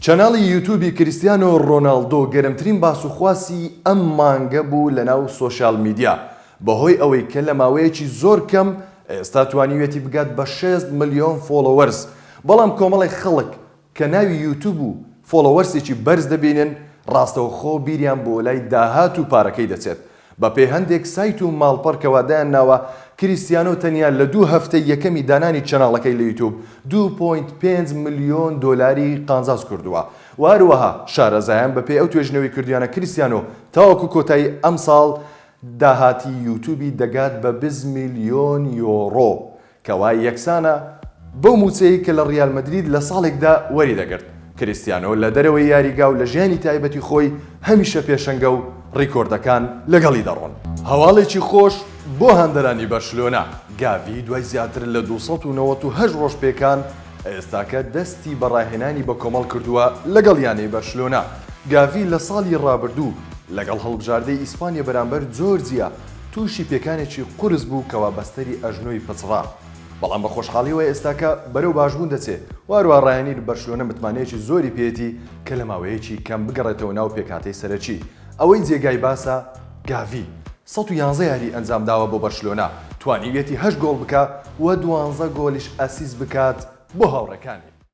channel ی یوتوبی کریستیانۆ ڕۆناڵدۆ گەرمترین باس و خواسی ئەم مانگە بوو لەناو social media بەهۆی ئەوەی کە لە ماوەیەکی زۆر کەم ئێستا توانیویەتی بگات بە 60 ملیۆن followers بەڵام کۆمەڵێک خەڵک کە ناوی یوتوب و followers ێکی بەرز دەبینن ڕاستەوخۆ بیریان بۆ لای داهات و پارەکەی دەچێت. بەپێی هەندێک سایت و ماڵپەڕ کەوا دایان ناوە کریستیانۆ تەنیا لە دوو هەفتەی یەکەمی دانانی channel ەکەی لە یوتوب 2.5 ملیۆن دۆلاری قازانج کردووە و هەروەها شارەزایان بەپێی ئەو توێژینەوەی کردویانە کریستیانۆ تاوەکو کۆتایی ئەمساڵ داهاتی یوتوبی دەگات بە 20 ملیۆن یۆرۆ کەوا یەکسانە بەو مووچەی کە لە ریال مەدرید لە ساڵێکدا وەریدەگرت. کریستیانۆ لە دەرەوەی یاریگا و لە ژیانی تایبەتی خۆی هەمیشە پێشەنگە و ریکۆردەکان لەگەڵی دەڕۆن. هەواڵێکی خۆش بۆ هاندەرانی بەرشلۆنە، گاڤی دوای زیاتر لە 298 رۆژ پێکان، ئێستاکە دەستی بە راهێنانی بەکۆمەڵ کردووە لەگەڵ یانەی بەرشلۆنە. گاڤی لە ساڵی رابردوو لەگەڵ هەڵبژاردەی ئیسپانیا بەرامبەر جۆرجیا تووشی پێکانێکی قورس بوو کەوا بەستەری ئەژنۆی پچڕا، بەڵام بە خۆشحاڵیەوە ئێستاکە بەرەو باشبوون دەچێ و هەروەها ڕاهێنەری بەرشلۆنە متمانەیەکی زۆری پێیەتی کە لە ماوەیەکی کەم بگەڕێتەوە ناو پێکهاتەی سەرەکی. ئەوەی جێگای باسە گاڤی 111 یاری ئەنجامداوە بۆ بەرشلۆنە، توانیویەتی هەشت گۆڵ بکا و دوانزە گۆلیش assist بکات بۆ هاوڕێکانی.